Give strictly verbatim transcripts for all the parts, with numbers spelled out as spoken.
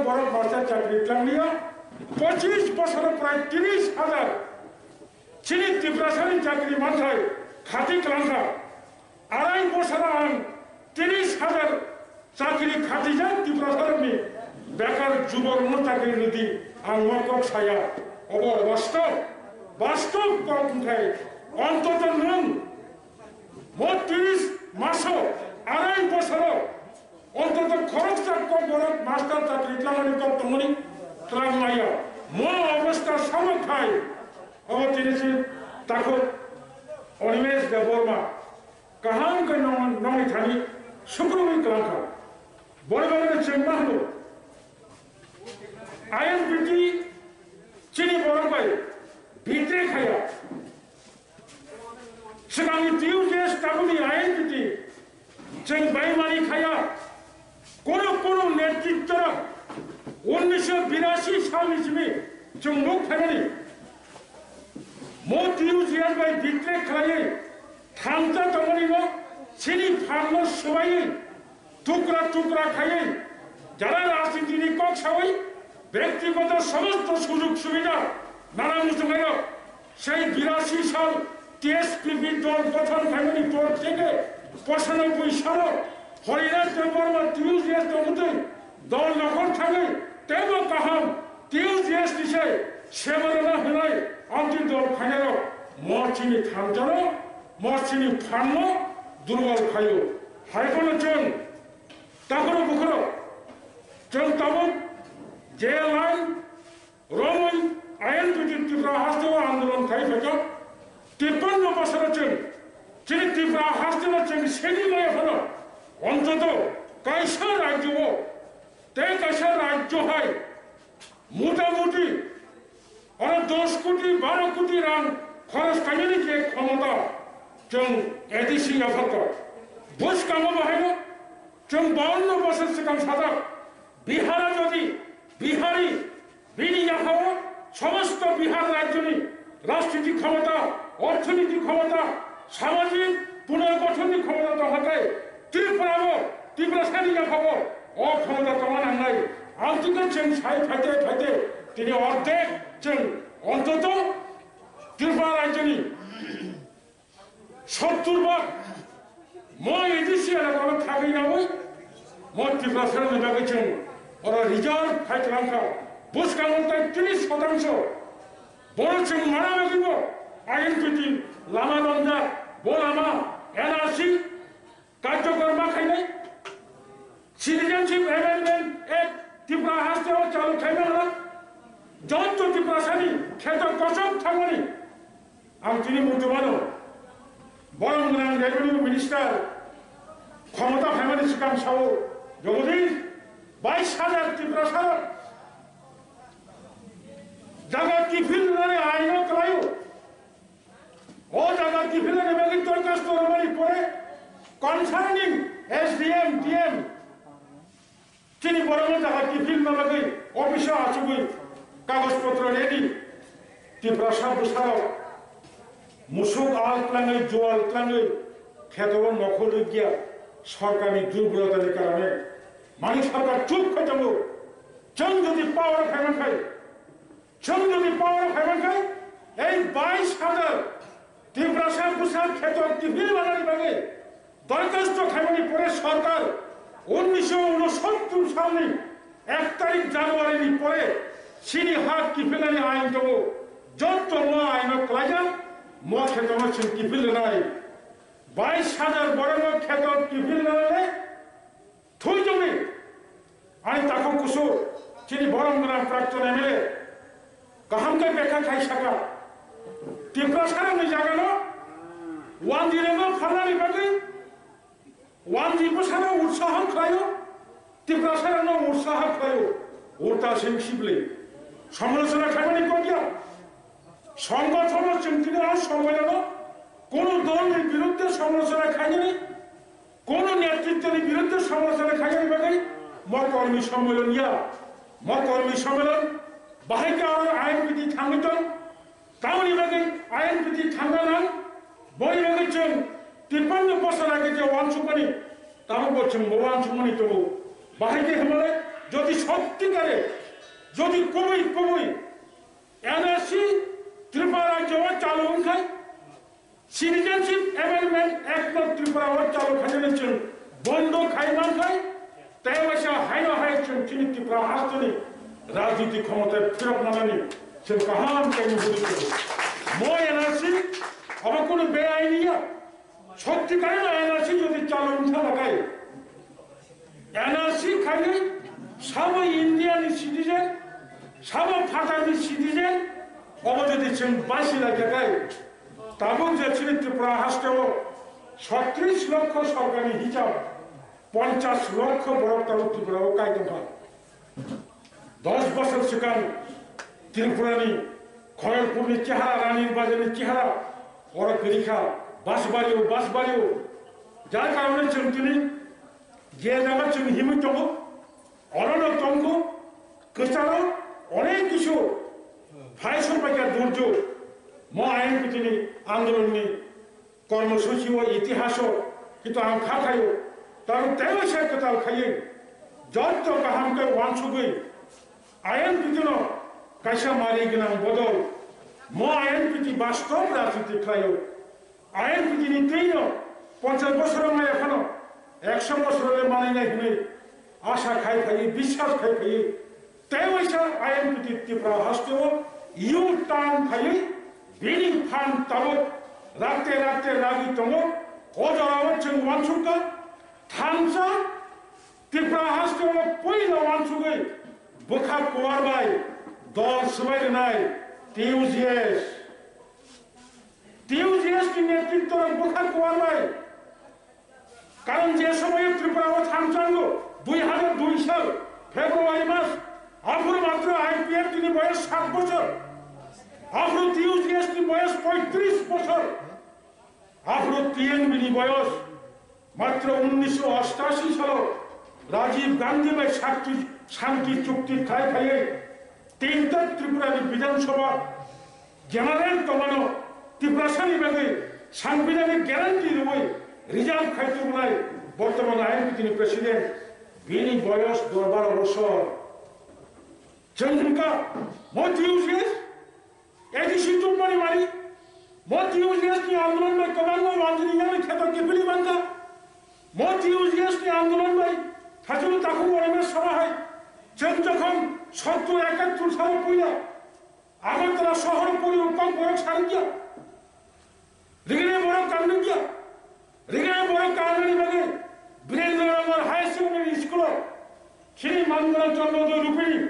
borok master chakri tlangliya, pochis bosoro prai tris hajar chini Tiprasani chakri manthai khati klangkha. Arai bosoro ang tris hajar chakri khatijak Tiprasarokni bekar juborokno chakri rwdi, ang o kok saya. Obo bastob, bastob kok wngkhai ontoto nwng mo tris maso, arai bosoro ontoto khoroksa kok borok master chakri tlangnani kok tongmani tlang maya. Mo obostha samak khai obo tini si takhuk Animesh Debbarma kaham khe nong-, nongni thani sukrubwi kwlangkha. Boni bagwi chwng ma hwno, I N P T chini borok bai betray khaya. Swkangni T U J S tabukni I N P T chwng baimani khaya. Kono kono netritwrok unnisho birasi salni simi chwng nuk phaimani. Mo T U J S bai betray khlaiwi thansa tongmani no chini phanno swbaiwi tukra tukra khaiwi jara rajnitini kok sawi bektigoto somosto sujog subida nana muchungairok sei birasi sal T S P P dol gothon khaimani por theke posanobboi salo Horinath Debbarma T U J S tongmutwi dol nokhor thangwi teibo kaham T U J S ni se sebarana hwnai amtwi dol khainarok mo chini thanjano, mo chini phanno durbol khaio. Hai phano chwng takhoro bukhoro chwng tabuk je line romwi I N P T Tripura hasteo andolon khai phaikha. Tippanno bosoro chwng chini Tripura hasteo chwng sedi maya phano ontoto kaisa rajyo o tei kaisa rajyo hai mota moti oro dos koti baro koti rang khoros khainani je khomota chwng A D C yapharkha. Bwskango bahaino chwng bawanno bosor swkang sajak Bihara jodi Bihari bini yaphao somosto Bihar rajyoni rajniti khomota, orthoniti khomota, samajik punorgothonni khomota tongkha tei Tripurao, Tiprasani yaphao o khomota tongna nangnai. Amtwino chwng sai phaite phaite tini ordek chwng ontoto Tripura rajyoni sottur bak mo A D C elakao thagwi nawi mo Tiprasarokni bagwi chwng oro reserve khai twlangkha. Bwskango tai tris shotangso. Bono chwng mana bagwibo I N P T lama longjak, bo lama N R C karjokor ma khainai. Citizenship Amendment Act Tripura hasteo chalu khaima rwna, joto Tiprasani kheto kochok thangmani ang tini muchumano. Borok gwnang Revenue Minister khomota phaimani swkang sao, Jagadish, bais hajar Tiprasarok jaga kiphil rwnani aino kwlaio. O jaga kiphilna bagwi dorkhasto rwmani pore concerning S D M, D M chini borokno jaga kiphilna bagwi office-o achugwi kagoj potro ready. Tiprasa bwsarok musuk al twlangwi, jual twlangwi kheto o nokhor rwkya sorkarni durbolotani karone. Mani sorkar chup khai tongo. Chwng jodi power-o phaiman khai, Chwng jodi power phaiman khai, ei bais hajar Tiprasa bwsa kheto kiphil manani bagwi dorkhasto khaimani pore sorkar unnisho unosottur salni ek tarik January ni pore chini ha kiphilnani ain tongo. Jotto mo aino klaijak, mo khetono chwng kiphil rwnai. Bais hajar borokno kheto kiphil rwnai. Thwi tongni ani takhuk kusu chini borom gwnang prakton M L A kaham khe bekha khai saka, Tiprasarokni jagano wanjirokno phalnani bagwi wanji bwsano utsaho khlaio, Tiprasarokno utsaho khlaio, ulta seng sibli somalochona khaimani kokya. Songothono chwng tini o somoyano kono dolni biruddhe somalochona khainani, kono netritwni biruddhe somalochona khainani bagwi mo kormi sommolon ya. Mo kormi sommolon bahai khe aro I N P T thangwi tong. Tamoni bagwi I N P T thangna nang. Boni bagwi chwng tippanno bosor age je uansukmani, tabukbo chwngbo uansukmani tongo. Bahai khe hwnmale Jodi sotti kare, jodi kubui kubui N R C Tripura rajyo o chalu wngkhai, Citizenship Amendment Act no Tripura o chalu khainani chwng bondo khai mankhai, tei waisa haino hai chwng chini Tripura hasteni rajniti khomota phirok manani chwng kaham khe nugwi tongo. Mo N R C abo kunu beaini ya. Sotti kare no N R C jodi chalu wngkha bakai, N R C khaiwi sabo India ni citizen, sabo phatar ni citizen, obo jodi chwng basi laikha kai, tabuk je chini Tripura haste o sotris lokho sorkar ni hisab, ponchas lokho borok tabuk Tripura o kai tongkha. Dos bosor swkang Tripura ni Khoyalpur ni chehara, Ranir Bazar ni chehara, oro kwrwi kha, bus bari o, bus bari o. Jar karone chwng tini je jaga chwng himwi tongo, orono tongkho, kwcharo onek kisu phai songpaikha durjok. Mo ayang pitini andolon ni kormosuchi o, itihaso, kintu ang kha khaio, tamo teibo se kwtal khaiwi, jotto kaham khe uansugwi, I N P T no kaisa mari gwnang bodol, mo I N P T bastob rajniti khlaio. I N P T ni twi no ponchash bosor wngya phano ekso bosor le manwi nai hwnwi asa khai phaiwi, biswas khai phaiwi, tei waisa I N P T Tripura haste o U-turn phaiwi bini phan tabuk rakte rakte ragwi tongo. O jorao chwng uansukha, thansa Tripura haste o puila uansugwi bwkha kuar bai dol swbai rwnai T U G S. T U G S ni netritwrok bwkha kuar bai. Karon je somoyo Tripura o thansa wngo, dui hajar dui sal February mas, aphuru matro I P F T ni boyos sat bosor, aphuru T U G S ni boyos poitris bosor, aphuru T N V ni boyos matro unnisho ostashi salo Rajiv Gandhi bai Shakti Shanti Chukti khai phaiwi tinta Tripura ni Bidhan Sabha General tongmano Tiprasani bagwi sangbidhanik guarantee rwui reserve khai tubunai bortoman I N P T ni president, bini boyos dos baro bosor. Chwng hwnkha, mo T U G S A D C tubumani mani, mo T U G S ni andolon bai kwbangma wanjini yangni kheto kiphilwi mankha. Mo T U G S ni andolon bai thachwng takhuk orme sora hai chwng jokhon sottur ekattur salo puila Agartala sohor pori o kok borok sarikya. Rigini borok kanrikya. Rigini borok kanani bagwi Birendra Nagar Higher Secondary School o chini Mangala Chandra Doi Rupini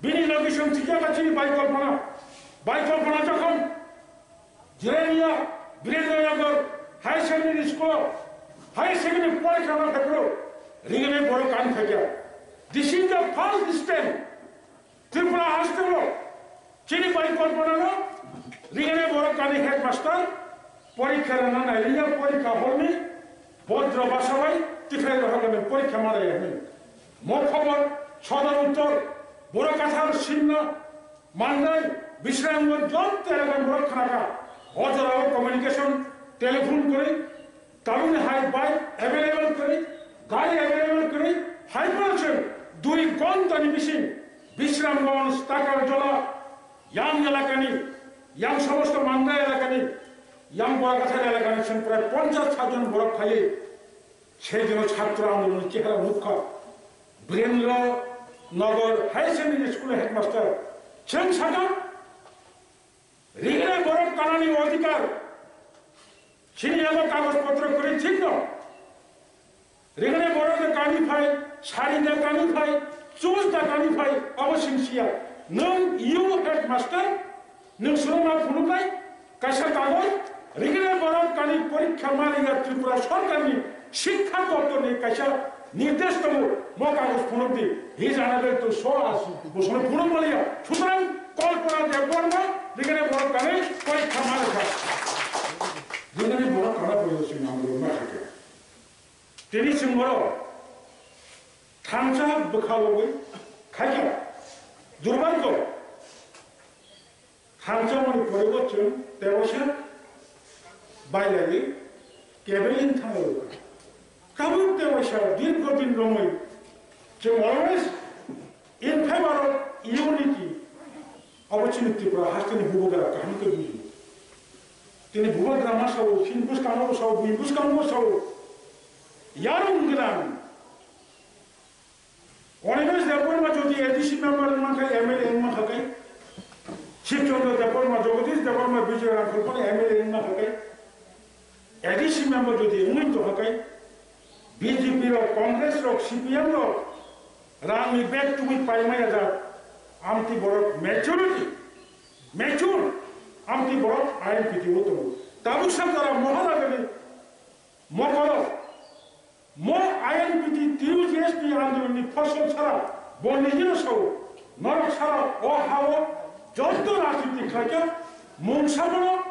bini location thikya ka chini Baikolpana. Baikolpana jokhon Jirania Birendra Nagar Higher Secondary School o Higher Secondary porikha ma khaipro rigini borok kan thakya. This is the first step. Tripura hasteo chini Baikolpana no rigini borok kani headmaster porikha rwna nai riya porikha horni bodro basa bai tikhlai rohorgani porikha ma raya hwnwi. Mo khobor sodor uttor Borok Kathar Simna Mandai Bisramganj jotto elakani borok khnakha. O jorao communication telephone kwrwi Tabukni hai bike available kwrwi, gari available kwrwi, hai phano chwng dui ghontani bising Bisramganj, Takarjola, yang elakani, yang somosto Mangda elakani, yang Borakathar elakani chwng prai ponchash jon borok phaiwi sei dino chhatro andolonni chehara nukha. Birendra Nagar Higher Secondary School headmaster chwng sakha, Rigini borok kanani odhikar. Chini abo kagoj potro kwrwi thik no. Rigini borok no kani phai, sari da kani phai, chus da kani phai, abo singsiya. Nwng you headmaster, nwng swrwngma phunuknai kaisa kagoj, rigini borok kani porikha ma riya Tripura sorkarni Shikkha doptorni kaisa nirdesh tongo, mo kagoj phunukdi, he is unable to show us, bo sono phunuk maliya. Sutrang Kalpana Debbarma, rigini borok kani porikha ma rikha. Rigini borok kana porikha sing nang ma khaikha. Tini sing borok thansa bwkha logwi khaikha. Durbanto. Thansa mani poribo chwng tebosa bailaiwi kebelin thango. Tabuk tebosa dirgho din romwi chwng always Chini Tripura hasteni bubagra kaham khe buji. Tini bubagra ma sao, chini bwskango sao, bini bwskango sao. Yarung gwnang. Animesh Debbarma jodi A D C member wngma khe, M L A wngma kha khe, Shivchandra Debbarma, Jagadish Debbarma, Vijay Rangkhal phano M L A wngma kha khe, A D C member jodi wngwi tongkha khe, B J P rok, Congress rok, C P M rok rangni bag tubui paimaya jak, amtwi borok maturity, mature, amtwi borok I N P T o tongo. Tabuk sa jora Maharajani mokolo Mo I N P T T U G S T andolonni phosol sara bo nijino sao, norok sara o hao joto rajniti khlaikha, mungsa bono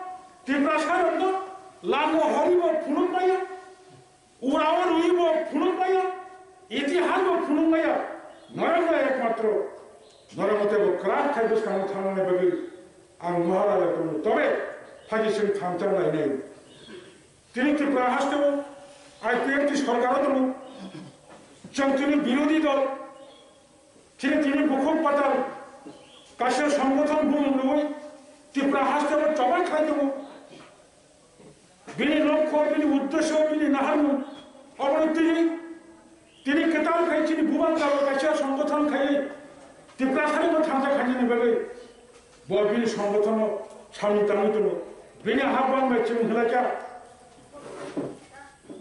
Tiprasa rokno lango horibo phunuk maya, urao ruibo phunuk maya, itihasbo phunuk maya, norokno ekmatro norok teibo kwrak khai bwskango thangnani bagwi ang Maharaja tongo, tobe phaji chwng thansa lainai. Tini Tripura hasteo I P F T sorkar tongo. Chwng tini birodhi dol. Tini tini bukhuk patal kaisa songgothon bumung nugwi Tripura hasteo chobai khai tongo. Bini lokho, bini uddesyo, bini naharmung obono tini Tini kwtal khai chini bubagra kaisa songgothon khai Tiprasani bo thansa khainani bagwi bo bini songgothon no samung tangwi tongo. Bini habang bai chwng hwlai kha.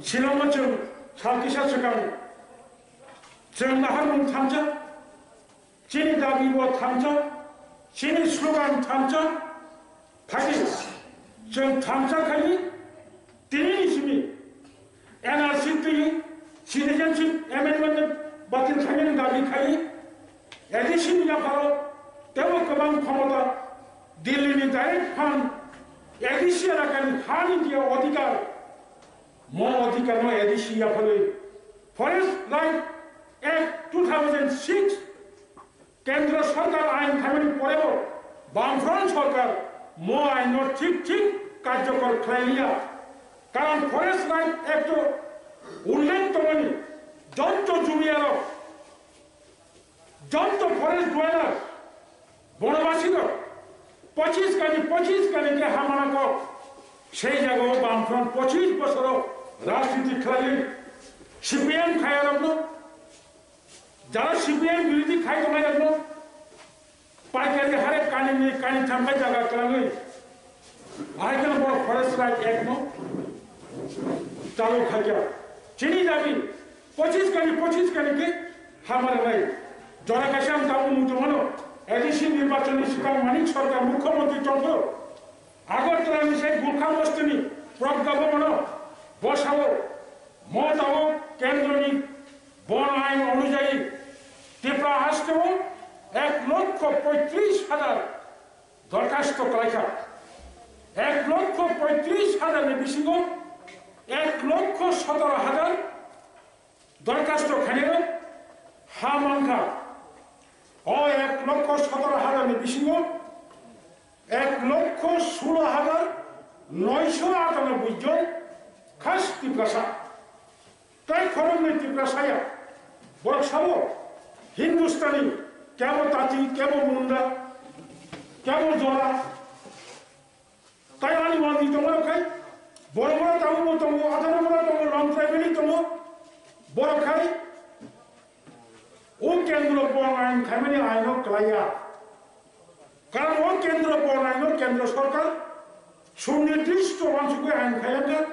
Shillong o chwng sal kisa swkang chwng naharmung thansa, chini dabi bo thansa, chini slogan thansa, Thani, chwng thansa khai tini ni simi N R C twi citizenship amendment batil khainani dabi khai A D C ni yapharo teibo kwbang khomota Delhi ni direct fund A D C elakani ha ni diya odhikar, mo odhikar no A D C yapharwi Forest Right Act two thousand six Kendra sorkar ain khaimani porebo Bamfront sorkar mo aino thik thik karjokor khlailiya. Karon Forest Right Act o ullekh tongmani joto jumiyarok, joto forest dweller, bonobasirok pochis kani, pochis kani khe hamana kok. Sei jagao Bamfront pochis bosoro rajniti khlaiwi C P M khayarokno Jara C P M birodhi khai tongnai rokno paikari hare kanini kanitham bai jaga kwlangwi ahai kheno bo Forest Right Act no chalu khaikha. Chini dabi pochis kani pochis kani khe hamara nai. Jora kaisa ang tabuk muitu mano A D C nirbachon ni swkang Manik Sarkar mukhyamantri tongphuru Agartala ni sai Gurkha Mostini Pragya Bhavan o bosao mo tabuk kendro ni Bon ain onujayi Tripura hasteo ek lokho poitris hajar dorkhasto khlaikha. Ek lokho poitris hajar ni bisingo ek lokho sotoro hajar dorkhasto khainai ha mankha. O ek lokho sotoro hajar ni bisingo ek lokho sulo hajar noisho atanoboi jon khas Tiprasa. Tei khoroknwi Tiprasaya borok sao Hindustani, kebo Tati, kebo Munda, kebo Jora. Tei ani wandi tongo khai Boromura tabukbo tongo, Atharomura tongo, Longtrai Valley tongo. Borok khai o kendro bo ain khaimani aino kwlaiya. Karon o kendro bo aino kendro sorkar sunirdishto wansugwi ain khaiya kha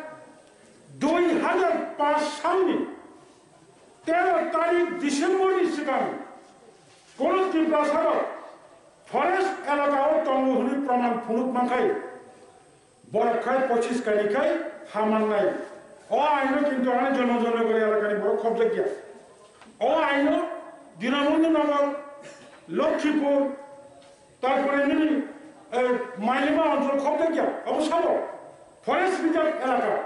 dui hajar panch salni tero tarik December ni swkang kono Tiprasarok forest elaka o tongo hwnwi proman phunuk mankhai. Borok khai pochis kani khai ha mannai. O aino kintu ani jono jono gori elakani borok khobjakya. O aino Dinamoni Nagar, Lokhipur, tarpore nini, eh, Mailima onchol khobjakya. Obo sabo forest reserve elaka.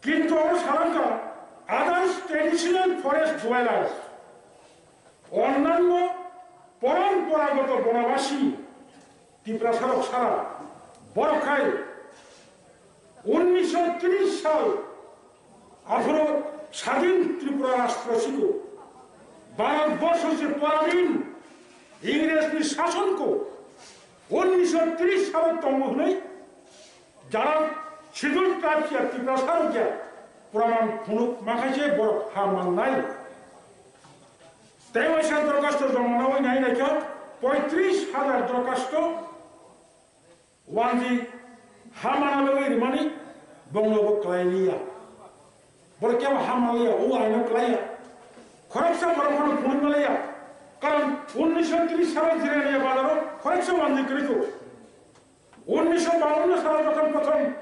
Kintu oro salangkha others traditional forest dwellers, onnanno poronporagoto bonobasi Tiprasarok sara borok khai unnisho tris sal aphuru sadin Tripura rashtra siko Bharatborsho se poradin Ingresni sasonko Unnisho tris salo tongo hwnwi jara Scheduled Tribe ya Tiprasa rok ya praman phunuk makhaise borok ha mannai. Tei waisa dorkhasto joma nawi nai naikha poitris hajar dorkhasto wanji ha mana bagwi rimani bongnobo klailiya. Borok kebo ha manliya, o aino klaiya. Khoroksa borok phano phunuk manliya. Karon unnisho tris salo Jirania bazaro khoroksa wanji kwrwi kho. Unnisho bawanno salo jokhon prothom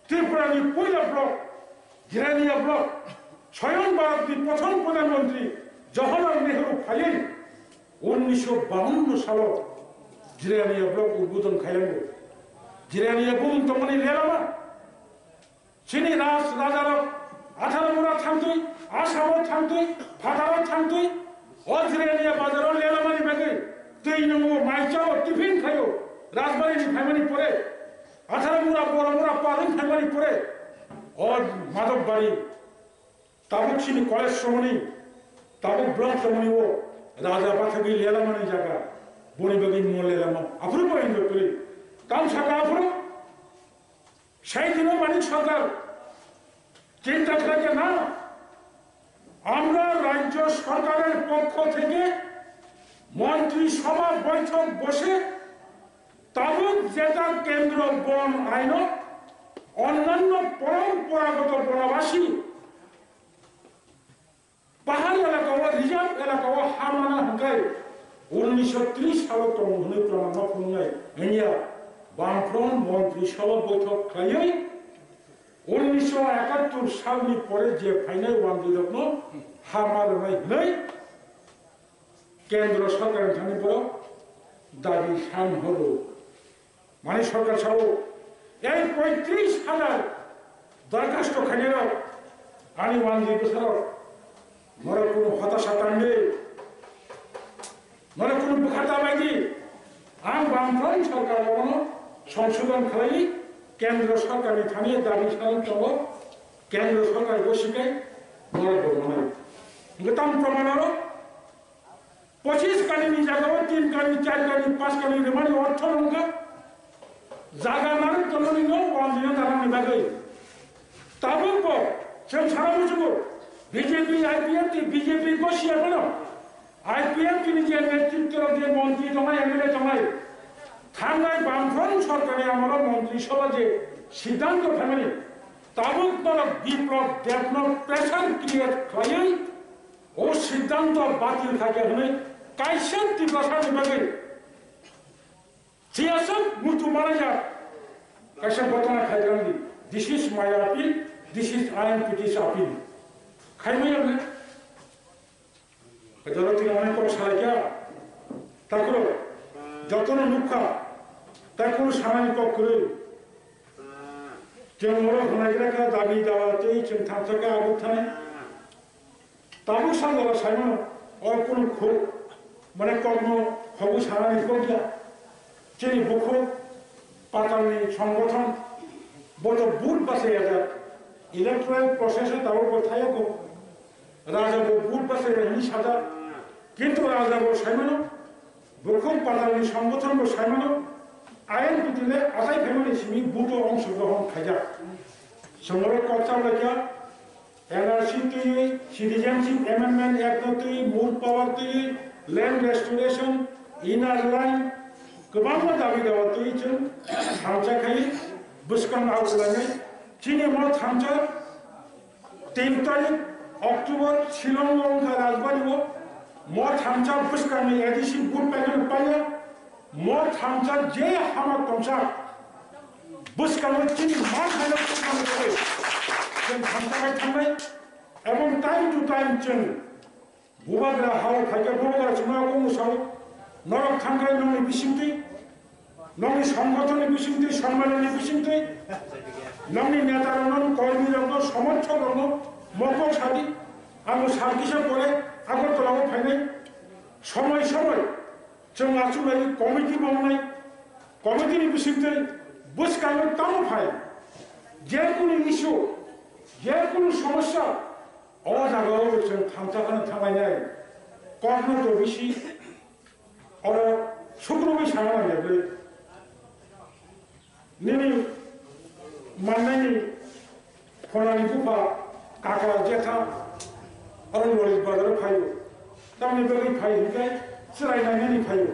Tripura ni puila block, Jirania block, soyong Bharat ni prothom Pradhan Mantri Jawaharlal Nehru phaiwi unnisho bawanno salo Jirania block udbodhon khaiyango. Jirania bumung tongmani lelama. Chini raj rajarok Atharmura thangtwi, Asamo thangtwi, phataro thangtwi, o Jirania bazaro lelamani bagwi twi nungo, mai chao, tiffin khaio, Rajbari ni phaimani pore, Atharmura, Boromura, Parung phaimani pore, o Madhobari, tabuk chini college somoni, tabuk block somoni o raja bathagwi lelamani jaga, boni bagwi mo lelama, aphuru bo enjoy kri, kam saka aphuru, সেই দিনও মানিক সরকার চিন্তা থাকে না, আমরা রাজ্য সরকারের পক্ষ থেকে মন্ত্রিসভা বৈঠক বসে তাবুক যেটা কেন্দ্র বন আইন অন্যান্য পরম্পরাগত বনবাসী পাহাড় এলাকা ও রিজার্ভ এলাকা ও হামানা হংকাই উনিশশো ত্রিশ সাল তমুহনি প্রমাণ ফলনাই ইন্ডিয়া বামফ্রন্ট মন্ত্রিসভা বৈঠক খাইয়াই উনিশশো একাত্তর সালনি পরে যে ফাইনাল ওয়ান দুই রত্ন হামার নাই হনাই কেন্দ্র সরকার থানি বড় দাবি সান হলো Mani sorkar sao, ei poitris hajar dorkhasto khainai rok, ani wanjwi bwsarok, norok kunu hotasa tangdi, norok kunu bwkha ta baidi, ang bamfront sorkar abono songsodon khlaiwi kendro sorkarni thani dabi salwng tongo, kendro sorkar bo sikai norok bo manai. Hwnkhe tamo proman oro Pochis kani ni jaga o tin kani, char kani, panch kani rimani ortho wngkha. Jaga narwk tongmani no wanjwino narwkni bagwi. Tabuk bo chwng sana muchungo B J P, I P F T, B J P bo siya bono. I P F T ni je netritwo je montri tongnai, M L A tongnai. Thangnai bamfront sorkarni amolo montri sobha je siddhanto phaimani. Tabuk bono Biplab Debno pressure create khlaiwi O siddhanto batil khaikha hwnwi kaisa Tiprasani bagwi siyasat muitu manajak kaisa ghotona khaikha hwnwi. This is my appeal, this is I M P T's appeal. Khaimaya hwnwi. Jora tini onek kok salaikha. Takro jotono nukha. Takro sanani kok kwrwi. Chwng oro hwnaigra kha dabi dawa tei chwng thamsa khe abuk thani. Tabuk sal jora saimano o kunu khu mane kokno khobu sanani kokya. Chini bukhuk patalni songgothon boto but bachai yajak. Electoral process o tabuk bo thaya kho. Raja bo but bachai ya hini sajak. Kintu raja bo saimano Bukhuk patalni songgothon bo saimano, I M P T le achai phaimani simi buto ongsogrohon khaijak. Songoro kok chalaikha, N R C twiwi, Citizenship Amendment Act no twiwi, mul power twiwi, land restoration, inner line, kwbangma dabi dawa twiwi chwng thamsa khai bwskang augulainai. Chini mo thamsa Tin tarik October Shillong o wngkha Rajbari o, mo thamsa bwskangni A D C vote painani paiya, mo thamsa je hama tongsa bwskango chini ma khaina bwskangni bagwi chwng thamsa bai thangnai, ebong time to time chwng Bubagra hao phaikhe bubagra chwngno abo mwsao norok thangkhe nongni bisingtwi, nongni songgothonni bisingtwi, sommelonni bisingtwi, nongni netarokno, kormirokno, somothorokno mokol sadi, amo sal kisa pore Agartala o phainai somoi somoi chwng achuknai committee bo wngnai, committee ni bisingtwi bwskango tamo phai, je kunu issue, je kunu somosya, O jaga o chwng thamsa phano thanglainai. Kokno to bisi oro sukrubwi sana nangya bwrwi. Nini mannani khonani bupha, kaka, jetha, aro Lolish Bazar o phaio. Tamni bagwi phai hinkhe chwrai nainani phaio.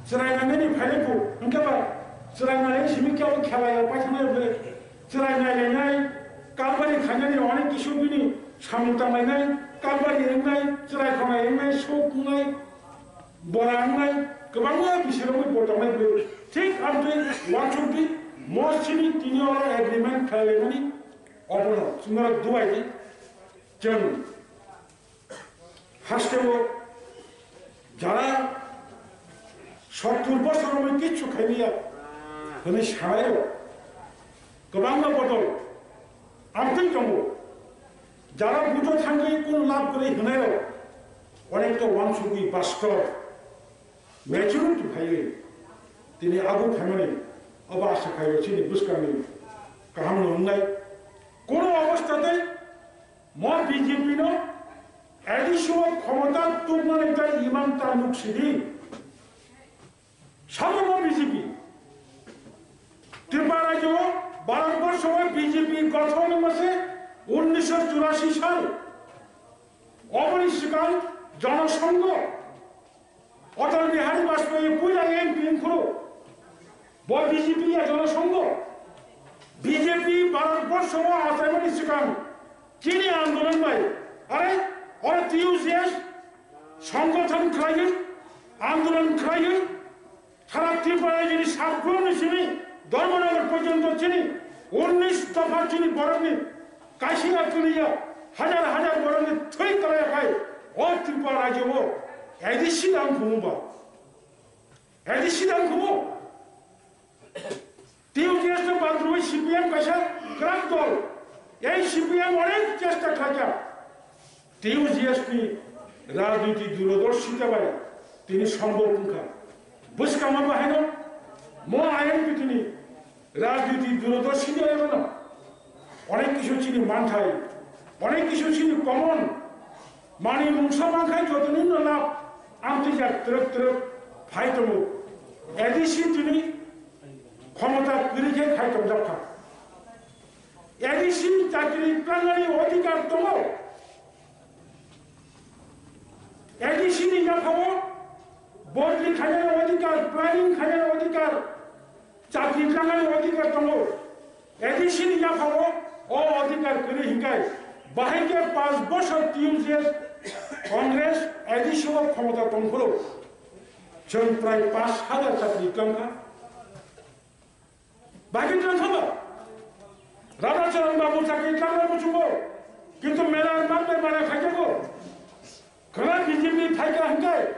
Chwrai nainani phailaiku hinkhe ba chwrai nainai simi khe abo khela ya paithanai bwle. Chwrai nailainai, kalbari khainani onek kisu bini samung tanglainai, kalbari wngnai, chwrai khonai wngnai, sok wngnai, bora wngnai, kwbangma bisirokni bo tongnai bwle. Thik amtwi uansukdi, mosini tini oro agreement khlailaimani obono chwngno dubai di. Chwng hasteo jara sottur bosor romwi kichu khailiya hwnwi sanaio. Kwbangma bodol amtwi tongo. Jara bujo thangwi kunu lab kwrwi hwnairok onekta uansugwi bastob maturity phaiwi tini agu phaimani abo asa khaio chini bwskangni kahamno wngnai. Kono obostha tei mo B J P no A D C o khomota tubnani tei iman ta nuksidi. Samo mo B J P. Tripura rajyo o Bharatborsho o B J P gothon wngma se unnisho churashi sal. Oboni swkang Jonosongho. Atal Bihari Bajpayee puila M P wngkhoro. Bo B J P ya Jonosongho. B J P Bharatborsho o achaimani swkang chini andolon bai, are, oro T U J S songgothon khlaiwi, andolon khlaiwi, sara Tripura rajyoni sabgomni simi Dharmanagar porjonto chini unnish dopha chini borokni kaisa kwrwiya hajar hajar borokni thwi kwlaiya khai o Tripura rajyo o A D C dang khumung ba. A D C dang khumu. T U J S no badrwi C P M kaisa kwrak dol. Ei C P M onek chesta khlaikha. T U J S ni rajniti durodorshita bai tini sombhob wngkha. Bwskango bahaino mo I N P T ni rajniti durodorshita bai mano. Onek kisu chini manthai, onek kisu chini common. Mani mungsa mankhai jotoni no lab amtwi jak trwk trwk phai tongo. A D C tini khomota kwrwi khe khai tongjak kha. A D C chakri twlangnani odhikar tongo. A D C ni yaphao bodli khainani odhikar, planning khainani odhikar, chakri twlangnani odhikar tongo. A D C ni yaphao o odhikar kwrwi hinkhai bahai khe panch bosor T U J S Congress A D C o khomota tongphuru chwng prai panch hajar chakri twlangkha. Bagwi tlang khaba? Radhacharan Babu chakri tlangnai muchungo, kintu mela manbai mana khaijago. Khwna B J P phaikha hinkhai,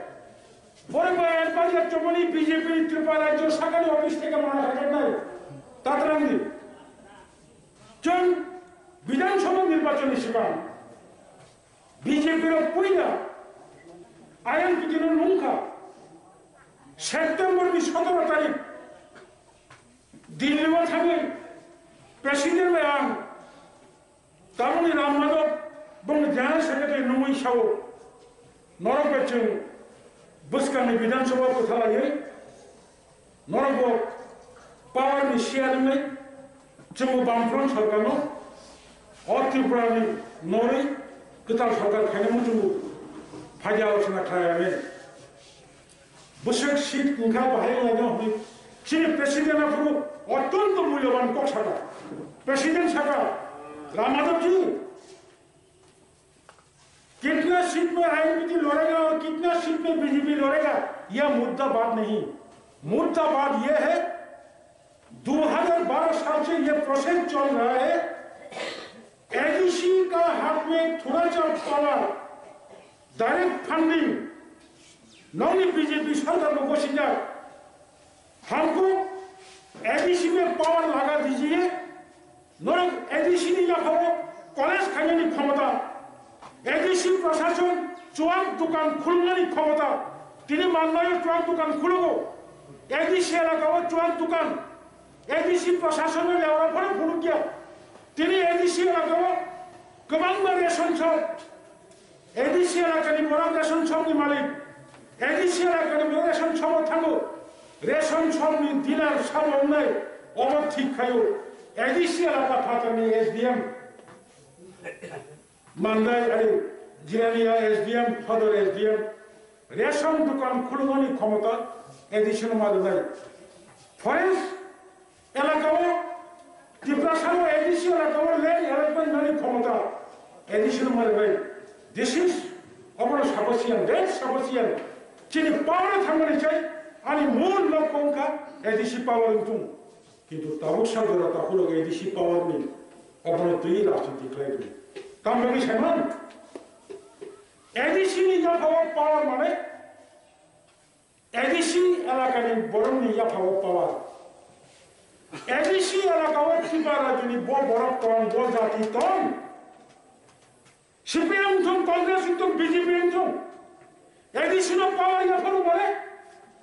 borok bai advisor chumani B J P Tripura rajyo sakani office theke mana khaijaknai. Tatrangdi. Chwng Bidhan Sabha nirbachon ni swkang B J P rok puila I N P T no nungkha. September ni sotoro tarik Delhi o thangwi President bai ang tamoni Ram Madhav bongni General Secretary nungwi sao, norok bai chwng bwskangni Bidhan Sabha kwthalaiwi norokbo power ni share wngnai, chwngbo Bamfront sarkarno o Tripura ni norwi kwtal sarkar khainai muchungo phaidi alochona khlai ani. Bwswk seat wngkha bahai wnglaino hwnwi chini president aphuru ottonto mulyoban kok saka. President saka, Ram Madhav ji, कितना सीट में I N P T लड़ेगा और कितना सीट में B J P लड़ेगा, यह मुद्दा बात नहीं। मुद्दा बात यह है, दो हज़ार बारह साल से ये प्रोसेस चल रहा है, A D C का हाथ में थोड़ा सा पावर, डायरेक्ट फंडिंग, नौनी B J P सरकार को घोषित, हमको A D C में पावर लगा दीजिए। Norok A D C ni yaphao college khainani khomota, A D C prashason chuak dukan khulnani khomota, tini mannaio chuak dukan khulugo, A D C elakao chuak dukan, A D C prashason ni leora phano phunukya, tini A D C elakao kwbangma ration shop, A D C elakani borok ration shopni malik, A D C elakani borok ration shop-o thango, ration shopni dealer sabo wngnai, Obo thik khaio, A D C elaka phatarni S D M, Mandai ari Jirania S D M, Sodor S D M, ration dukan khulumani khomota A D C no ma rwnai. Forest elakao, Tiprasano A D C elakao land allotment nani khomota A D C no ma rwnai. This is obono sabo siyan, that sabo siyan. Chini power thangmani chai, ani mul lokho wngkha A D C power wngthung. Kintu tabuk sajora takhulok A D C power ni obono twi rajniti khlai rw. Tamo bagwi saiman? A D C ni yaphao power mane A D C elakani borokni yaphao power. A D C elakao Tripura rajyoni bo borok tong, bo jati tong. C P M wngthung, Congress wngthung, B J P wngthung, A D C no power yapharo bole,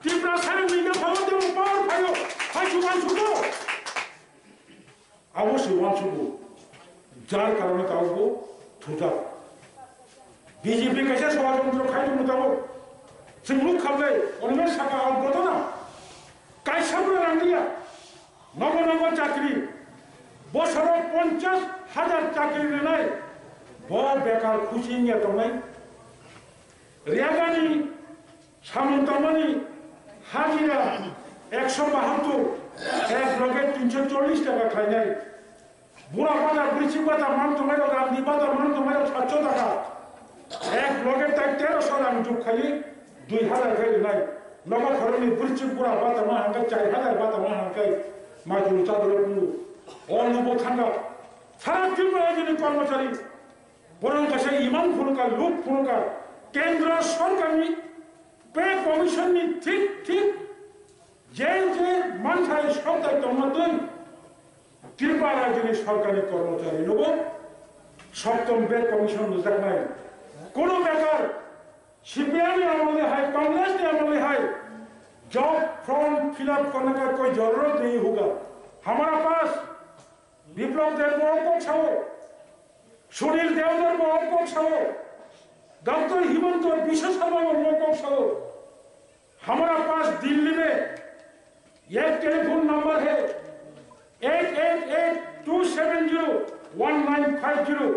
Tiprasarokni yapharo tei power phaio, hai chuban chubo. Abo se uansukgo, jar karone tabukbo thujak. B J P kaisa sorajontro khaini mutabok, chwng nuk khablai, onno saka o gotona, kaisa bwrwi rang liya. Nogo nogo chakri, bosoro ponchash hajar chakri rwnai, bo bekar khusi wngya tongnai. Riyagani samung tangmani hajira ekso bahattur, ek loge tinso chollish taka khlainai. Bura bata, bwrwi bata man tongmai rok, randi bata man tongmai rok satsho taka. Ek loge tai teroso rang jug khai, dui hajar khai rwnai. Nogo khoroknwi bwrwi bura bata ma hangkai char hajar bata ma hangkai. Majul chadoro punu. O nubo thangka. Sara Tripura rajyoni kormochari. Borok kaisa imang phunukha, luk phunukha. Kendra sorkarni pay commission ni thik thik je je manthai soktai tongma twi Tripura rajyoni sorkarni kormochari nogo soptom pay commission rwjaknai. Kono bekar C P M ni amolni hai, Congress ni amolni hai job form fill up karne ka koi zarurat nahi hoga. Hamara paas Biplab Deb bo kok sao, Sunil Deb bo kok sao, Doctor Himanta Biswa Sarma bo kok sao. हमारा पास दिल्ली में एक telephone number है, एक एक एक two seven zero one nine five zero.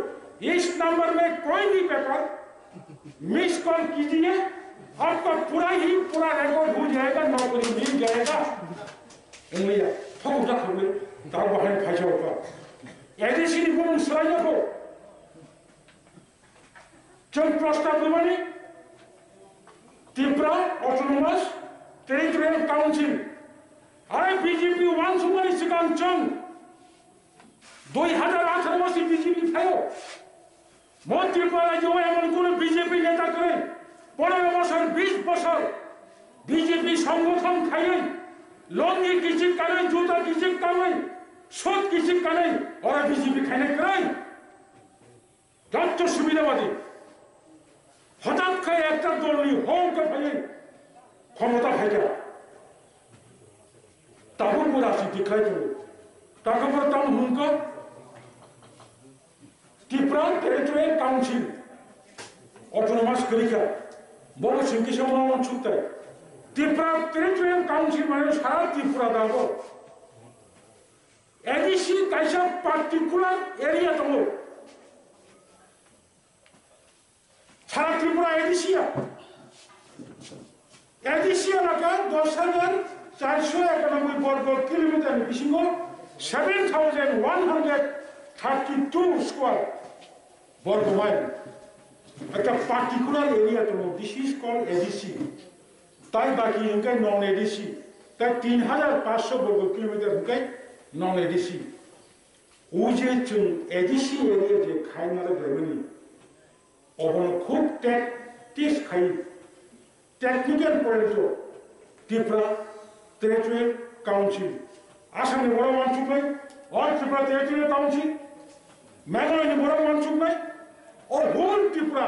इस number में कोई भी पेपर मिस कॉल कीजिए, आपका पूरा ही पूरा रिकॉर्ड हो जाएगा, नौकरी मिल जाएगा। Wngya, thokjak thokle, ta bahai phaisa oka. A D C ni bumung swlaina kho. Chwng prostab rwmani Tripura Autonomous Territorial Council. Are B J P wansukmani swkang chwng dui hajar atharo se B J P phaio. Mo Tripura rajyo emon kono B J P neta kwrwi, pondro bosor, bish bosor B J P songgothon khaiwi, longi kichik kanwi, juta kichik kanwi, sut kichik kanwi, ora B J P khainai kwrwi. Jotto subidabadi. Hotat khai ekta dolni hongkhe phaiwi khomota phaikha. Tabuk bo rajniti khlai tongo. Takhe bo tamo hwnkha Tripura Territorial Council, Autonomous kwrwikha. Bobo chwng kisa ma uansuktai. Tripura Territorial Council mane sara Tripura dago. A D C kaisa particular area tongo. Sara Tripura A D C ya. A D C elaka dos hajar charso ekanoboi borgo kilometer ni bisingo seven thousand one hundred thirty two square borgo mile. Ekta particular area tongo, this is called A D C. Tai baki hingkai non A D C. Tai tin hajar paanch sho borgo kilometer hingkai non A D C. O je chwng A D C area je khaina rwglaimani, obono khub tactics khai, technical point o Tripura Territorial Council, Assam ni borok wansuknai, All Tripura Territorial Council, Meghalaya ni borok wansuknai, o whole Tripura